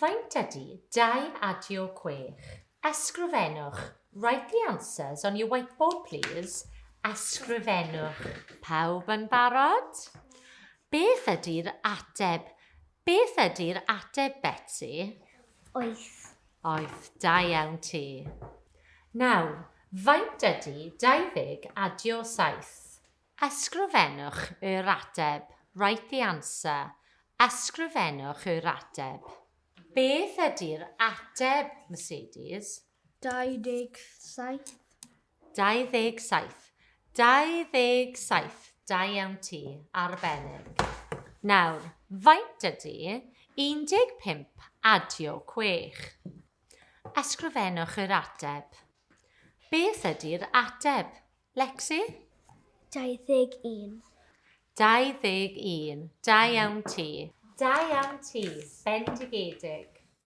Faint ydy 2 adio 6? Ysgrifennwch. Write the answers on your whiteboard, please. Ysgrifennwch. Pawb yn barod? Beth ydy'r ateb? Beth ydy'r ateb, Betsi? Wyth. Wyth, da iawn ti. Nawr, faint ydy 20 adio 7? Ysgrifennwch yr ateb. Write the answer. Ysgrifennwch yr ateb. Beth ydy'r ateb, Mercedes? 27. 27. 27. Da iawn ti. Arbennig. Nawr, faint ydy 15 adio 6? Ysgrifennwch yr ateb. Beth ydy'r ateb? Lexi? 21. 21. Da iawn ti. Da iawn ti. Bendigedig.